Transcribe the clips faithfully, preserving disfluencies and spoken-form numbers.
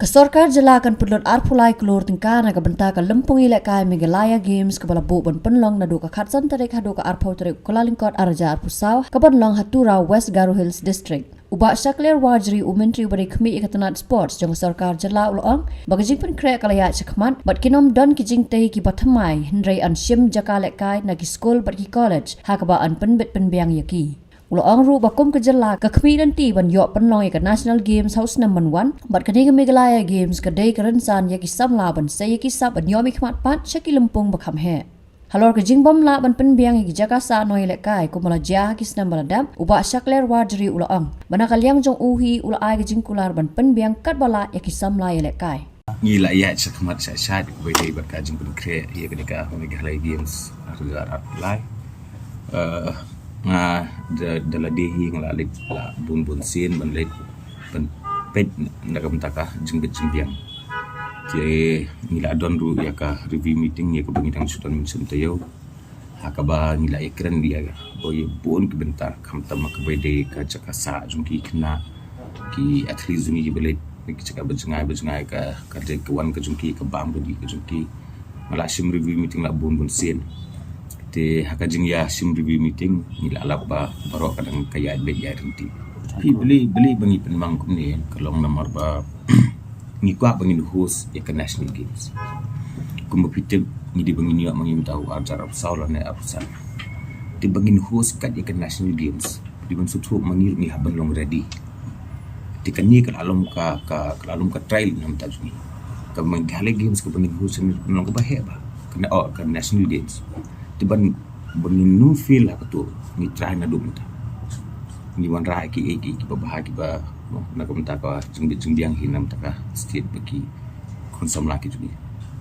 Ka sorkar jylla kan pynlut arphew lai klur tyngka na ka bynta ka lympung ïalehkai Meghalaya Games kaba la buh ban pynlong naduh ka khatsan tarik haduh ka arphew tarik u Kyllalyngkot arhajar arphew saw, kaban long ha Tura, West Garo Hills District. U Bah Shakliar Warjri, u Myntri uba dei khmih ïa ka tnat sports jong ka sorkar jylla, u la ong ba ka jingpynkhreh ka la ïaid shakhmat bad kin ym don ki jingtei kiba thymmai, hynrei yn shim jaka lehkai na ki skul bad ki college ha kaba yn pynbit pynbiang ïa ki. U la ong ruh ba kum ka jylla ka khmih lynti ban ïoh pynlong ïa ka National Games ha u snem ban wan, bad kane ka Meghalaya Games ka dei ka rynsan ïa ki samla ban sei ïa ki sap ban ïoh mihkhmat pat sha ki lympung ba kham heh. Halor ka jingbym lah ban pynbiang ïa ki jaka sah nongïalehkai kumba la jia ha ki snem ba la dep, u Bah Shakliar Warjri u la ong ba na ka liang jong u hi u la ai ka jingkular ban pynbiang katba lah ïa ki samla ïalehkai. Ngi la ïaid shakhmat shah shah kaba ïadei bad ka jingpynkhreh ïa kane ka Meghalaya Games arhajar arphew lai. Eh, nga da, da lade hi nga la leit la bun bun sien ban leit ban peit na ka bynta ka jingbit jingbiang. Te ngi la don ruh ïa ka review meeting ïa kaba ngi dang shu don mynsiem taïew. Ha kaba ngi la ïakren ïa ba ïa bun ki bynta khamtam ha kaba ïadei ka jaka sah jong ki khynnah, ki athlete jong ngi kiba leit na ki jaka ba jngai ba jngai, ka, ka dei ka wan ka jong ki, ka bam ka dih ka jong ki. Nga la shim review meeting la bun bun sien. Te ha ka jingïashim review meeting ngi la lap ba baroh ka dang ka ïaid beit ïaid ryntih. Phi, balei, balei ba ngi pynbang kumne, ka long namar ba ngi kwah ba ngin host ïa ka National Games. Kumba phi tip, ngi dei ba ngin ïoh ma ngi mynta u arhajar arphew saw lane arphew san. Te ba ngin host kat ïa ka National Games, dei ban sngewthuh ma ngi ruh ngi hap ban long ready. Te kane ka la long ka, ka, ka la long ka trial na ka bynta jong ngi. Ka Meghalaya Games kaba ngin host, ngin long kaba heh bha. Ka na, oh, ka National Games. Te ban, ba ngin ym fail ha kato, ngi try naduh mynta. Ngi wanrah ïa kiei kiei kiba bha kiba, no, na ka bynta ka jingbit jingbiang hi na ka bynta ka state bad ki khun samla ki jong ngi.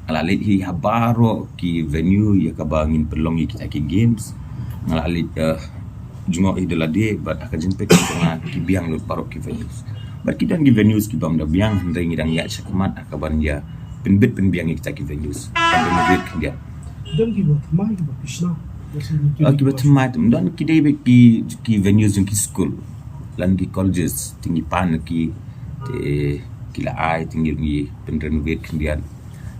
Nga la leit hi ha baroh ki venue ïa kaba ngin pynlong ïa kita ki games. Nga la leit, eh, jngoh hi da lade bad ha ka jingpeit jong nga ki biang lut baroh ki venues. Bad ki don ki venues kibym da biang, hynrei ngi dang ïaid shakhmat ha kaban ïa pynbit pynbiang ïa kita ki venues. Ban renovate khyndiat. Don kiba thymmai, kiba pishna. Ah, kiba thymmai, don ki dei beit ki, ki venues jong ki skul lane ki colleges, te ngi pan ki, te ki la ai, te ngi, ngi pynrenovate khyndiat.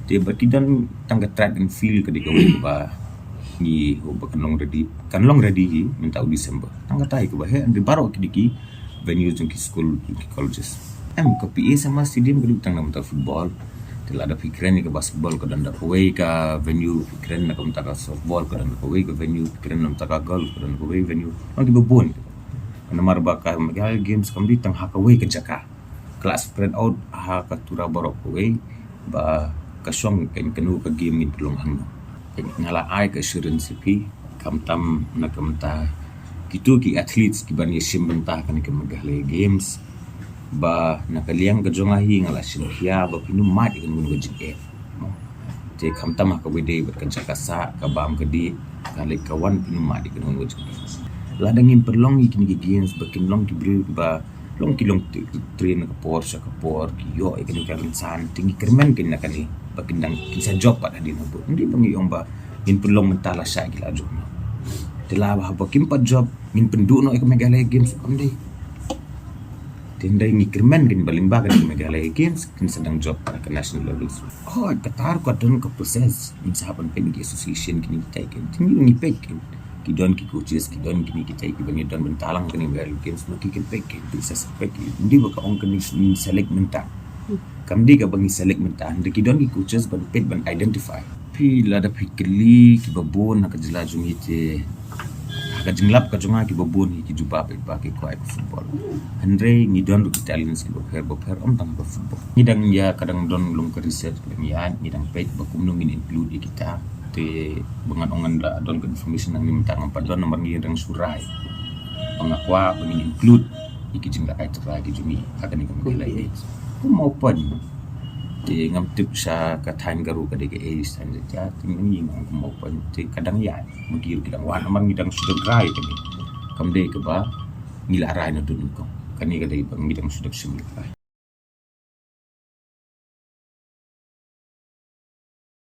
Te bad ki don tang ka track and field, ka dei kawei kaba ngi hope ba kan long ready, kan long ready hi mynta u December. Tang katai kaba heh, hynrei baroh ki dei ki venues jong ki skul, jong ki colleges. Em, ka P A Sangma Stadium ka dei tang na ka bynta football. Te lada phi kren ïa ka basketball, ka don da kawei ka venue, phi kren na ka bynta ka softball, ka don da kawei ka venue, phi kren na ka bynta ka golf, ka don da kawei venue. Long kiba bun. Namar ba ka Meghalaya Games kam dei tang ha kawei ka jaka. Ka la spread out ha ka Tura baroh kawei, ba ka shong kan kano ka game ngin pynlong hangno. Nga la ai ka assurance ïa phi, khamtam na ka bynta kito ki athletes kiban ïashim bynta ha kane ka Meghalaya Games, ba na ka liang ka jong nga hi nga la shim khia ba phin ym mad ïa kano kano ka jingeh. Te khamtam ha kaba ïadei bad ka jaka sah, ka bam ka dih, ka leit ka wan, phin ym mad ïa kano kano ka jingeh. Lada ngin pynlong ïa kine ki games ba kin long ki briew kiba long ki long t-, train na ka por sha ka por, ki ïoh ïa kane ka rynsan, te ngi kyrmen kein na kane ba kin dang, kin sa jop pat hadien habud. Ym dei ba ngi ong ba ngin pynlong mynta lashai ki la jop noh. Te lada haba kim pat jop, ngin pynduh noh ïa ka Meghalaya Games, kam dei. Te hynrei ngi kyrmen kein ba lyngba kane ka Meghalaya Games kin sa dang jop ha ka national level. Hooid, kata ruh ka don ka process, ngin sa hap ban peit na ki association kine kitai kein. Te ngi, ngi peit kein. Ki don ki coaches, ki don kine kitai kiban ïadon bynta lang ha kane ka Meghalaya Games, ma ki, kin peit kein, peit sa, sa peit kein. Ym dei ba ka ong kane ngin select mynta. Kam dei kaba ngi select mynta, hynrei ki don ki coaches ban peit, ban identify. Phi, lada phi kylli kiba bun ha ka jylla jong ngi, te ha ka jinglap ka jong nga, kiba bun hi ki jubab ba ki kwah ïa ka football. Hynrei ngi don ruh ki talents kiba pher ba pher, ym tang ha ka football. Ngi dang ïa, ka dang don long ka research, ngi ïa, ngi dang peit ba kumno ngin include ïa kita. Te ba ngan ong ngan da don ka information nangne mynta ngam pat don, namar ngi dang shu rai. Ba nga kwah ba ngin include ïa ki jingïalehkai ki jong ngi ha kane ka Meghalaya Games. Kum u Bah Pon, te ngam tip sha ka thaiñ Garo ka dei kaei, thaiñ Jaintia, te ngi ong kum u Bah Pon te ka dang ïaid. Ma ki ruh ki dang wan, namar ngi dang shu dep rai kane. Kam dei kaba ngi la rai naduh nyngkong. Kane ka dei ba ngi dang shu dep shim rai.